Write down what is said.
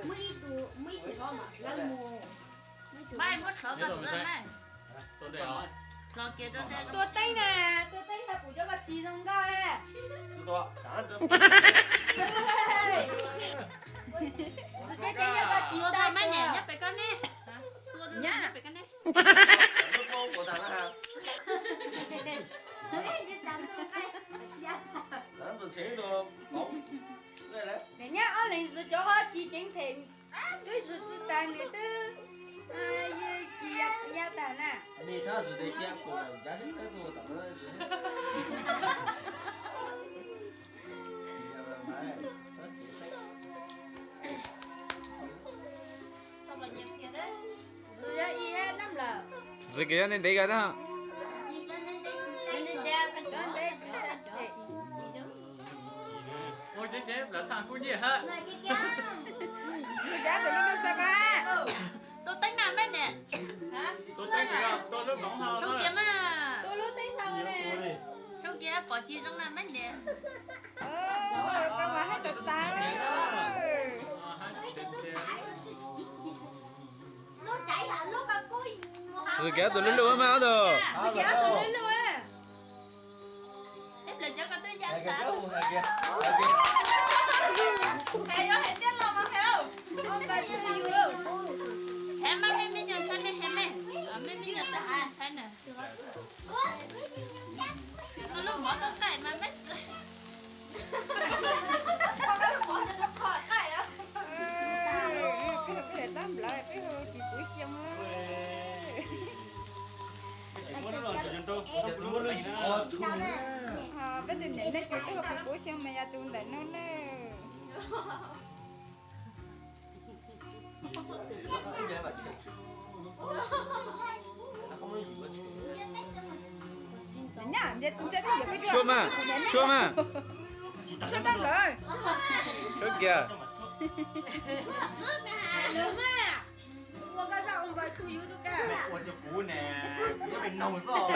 Muab ib tug, muab ib tug no mas lawv mus. Mas muab rhov koj txiv mas. Tua teeb na, tua teeb na, kuv cov koj tsis zoo nkauj na. Tus teb teb yog koj tsis saib. Tua nyob pem koj ne. Tua nyob pem koj ne. Niam nyab ob leeg zwm cov ho ci ceev phem, twb zwm tsis tas nws twb, yog ci ya tag na. Zwm kiag ntev ntev ko na. Tus dab tus lub lub sab qab. Tus teeb na mej ne. Tshoob kiag mas. Tshoob kiag pom ci zoo na mej ne. Koj mas haj tau tas. Zwm kiag tus lub lub mas ob tug. Zwm kiag tus lub lub. Peb plaws cov ko twb ya tas. Hais mas mej me nyuam ntshai mej hais mej, mej me nyuam twb ntshai na. Koj lub mov tau qaij mas mej txwv. Peb tab nplawv peb hu tsis puv xyoo. Peb tus niam nej ces twb hu tsis puv xyoo mas yog tus ntawm no na. Nyab, ntsia tej ntiav koj cuag, suab mas, suab mas. Suab rab lawm. Suab kiag. Ua koj zaj ua npawg tshuj yus tus kawg. Ua tsis kuv ne, kuv yog pes noog xwb.